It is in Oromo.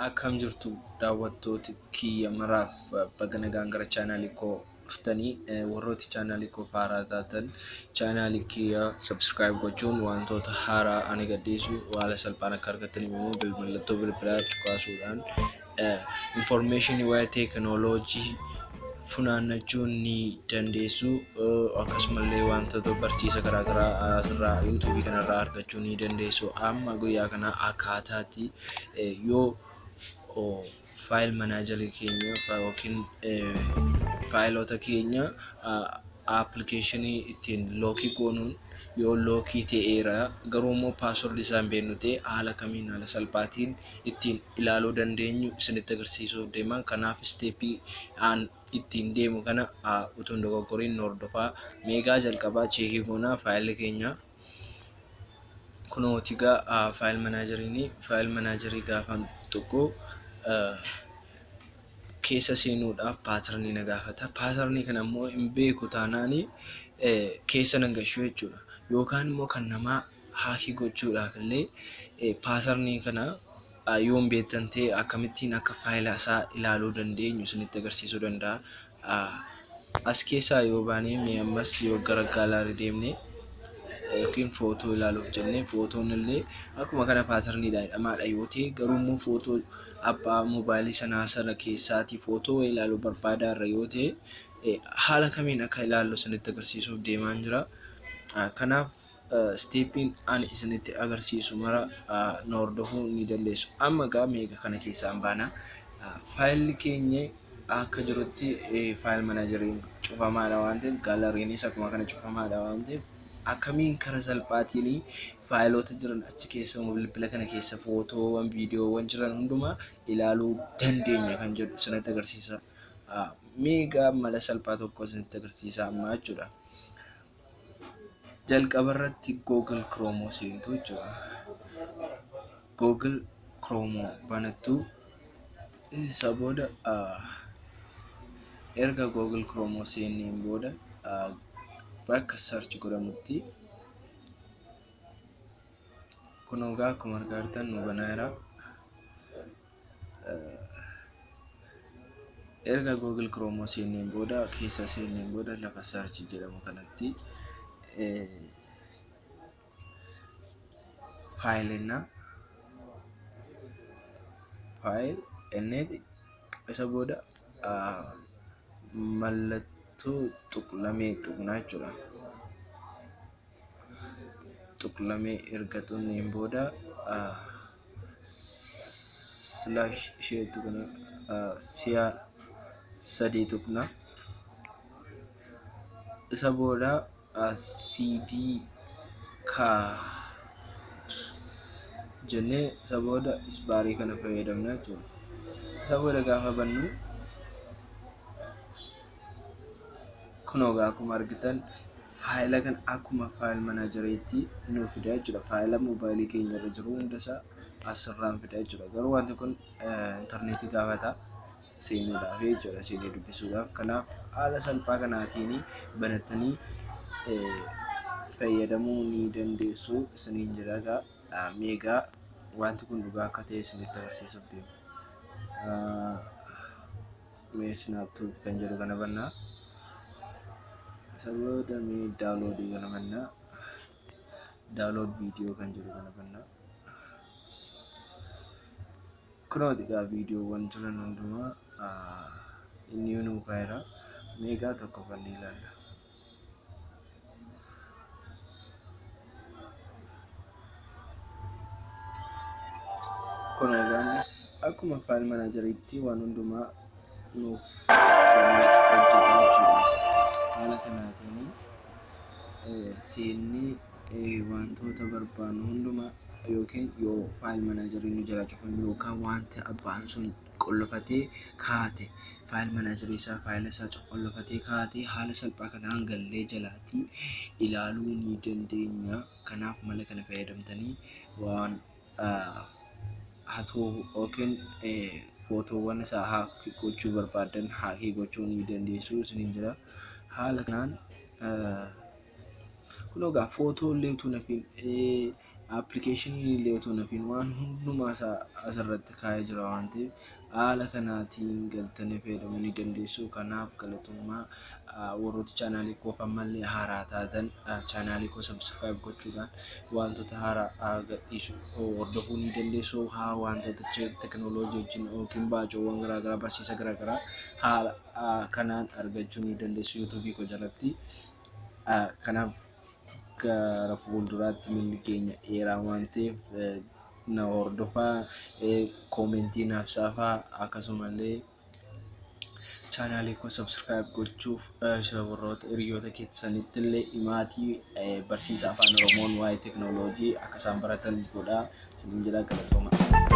Akkam jirtu daawwattoota kiyya maraaf, baga nagaan gara chaanaalii koo dhuftanii. Warrooti chaanaalii koo haaraa taatan chaanaalii kiyya subscribe gochuun wantoota haaraa ani gadhiisu haala salphaan akka argattaniif immoo mallattoo bilbilaa cuqaasuudhaan infoormeeshinii waa'ee teekinooloojii funaannachuu ni dandeessu. Akkasumallee wantoota barsiisa garaagaraa asirraa yuutuubii kanarraa argachuu ni dandeessu. Amma guyyaa kana akkaataatti yoo file managerii keenya yookiin faayilota keenya appilikeeshinii ittiin lockii goonuun yoo lockii ta'eera, garuu immoo passwordii isaa hin beeknu ta'e, haala kamiin haala salphaatiin ittiin ilaaluu dandeenyu isinitti agarsiisuuf deema. Kanaaf steppii aan ittiin deemu kana utuu hin dogoggoriin nu hordofaa. Meegaa jalqabaa checkii goonaa faayilli keenya kunooti. Egaa file manageriin, file managerii gaafan tuqu keessa seenuudhaaf patternii na gaafata. Patternii kana immoo hin beeku taanaan keessa nan gashu jechuudha. Yookaan immoo kan namaa hackii gochuudhaaf illee patternii kana yoo hin beektan ta'e akkamittiin akka faayila isaa ilaaluu dandeenyu isinitti agarsiisuu danda'a. As keessaa yoo baane, mee ammas yoo gara gallery deemne yookiin footoo ilaaluuf jennee, footoon illee akkuma kana patterniidhaan hidhamaadha yoo ta'e, garuu immoo footoo abbaa moobaayilii sanaa sana keessaatii footoo ilaaluu barbaadaa irra yoo ta'e, haala kamiin akka ilaallu isinitti agarsiisuuf deemaan jira. Kanaaf steppiin ani isinitti agarsiisu mara na hordofuu ni dandeessu. Amma egaa meeqa kana keessaan baana. Faayilli keenya akka jirutti file manageriin cufamaadha waan ta'eef, galleryinis akkuma kana cufamaadha waan ta'eef, akkamiin karaa salphaatiin faayilota jiran achi keessa, bilbila kana keessa footoowwan, viidiyoowwan jiran hundumaa ilaaluu dandeenya kan jedhu isinitti agarsiisa. Mee egaa mala salphaa tokko isinitti agarsiisa ammaa jechuudha. Jalqaba irratti Google Chrome seentu jechuudha. Google Chrome banattu. Isa booda, erga Google Chrome seenneen booda, bakka search godhamutti kunoo egaa akkuma argaa jirtan nu banaa jira. Erga Google Chrome seenneen booda, keessa seenneen booda, lafa search jedhamu kanatti file ennaa, file enneeti. Isa booda mallattoo tuqlamee tuqnaa jechuudha. Tuqlamee erga tuqneen booda slash isheetu kana si'a sadii tuqna. Isa booda CD car jennee, isa booda spacebarii kana fayyadamna jechuudha. Isa booda gaafa bannu kunoo egaa akkuma argitan faayila kana akkuma file manageriitti nuuf fida jechuudha. Faayila moobaayilii keenya irra jiru hundasaa asirraan fida jechuudha. Garuu wanti kun intarneetii gaafata seenuudhaaf jechuudha, seenee dubbisuudhaaf. Kanaaf haala salphaa kanaatiin banattanii fayyadamuu ni dandeessu isiniin jira egaa. Mee egaa wanti kun dhugaa akka ta'e isinitti agarsiisuuf deema. Mee Snaptube kan jedhu kana bannaa. Isa booda mee downloadii kana bannaa. Download viidiyoo kan jedhu kana bannaa. Kunooti egaa viidiyoowwan jiran hundumaa inni nuu kaa'eera. Mee egaa tokko bannee ilaalla. Kun egaa akkuma file manageriitti waan hundumaa nuuf hojjeta jechuudha. Haala kanaatiin seennee wantoota barbaannu hundumaa, yookiin yoo file managerii nu jalaa cufame yookaan wanta abbaan sun qollofatee kaa'ate, file managerii isaa, faayila isaa qollofatee kaa'ate, haala salphaa kanaan gallee jalaatii ilaaluu ni dandeenya. Kanaaf mala kana fayyadamtanii waan hatuu yookiin footoowwan isaa hackii gochuu barbaadan hackii gochuu ni dandeessu isiniin jira. Haala kanaan kunoo egaa footoo illee utuu nafiin Appilikeeshinii illee otoo hin hafiin waan hundumaa isaa asirratti kaa'ee jira waan ta'eef, haala kanaatiin galtanii fayyadamuu ni dandeessu. Kanaaf galatoomaa. Warroota chaanaalii koof ammallee haaraa taatan, chaanaalii koo subscribe gochuudhaan wantoota haaraa gadhiisu hordofuu ni dandeessu. Haa wantoota teknooloojii wajjin yookiin baacoowwan garaagaraa, barsiisa garaagaraa haala kanaan argachuu ni dandeessu yuutuubii koo jalatti. Kanaaf gara fuulduraatti miilli keenya dheeraa waan ta'eef, na hordofaa, koomentii naaf saafaa, akkasumallee chaanaalii koo subscribe gochuuf warroota hiriyoota keessanitti illee himaatii, barsiisa afaan Oromoon waa'ee teknooloojii akka isaan baratan godhaa isiniin jedha. Galatooma.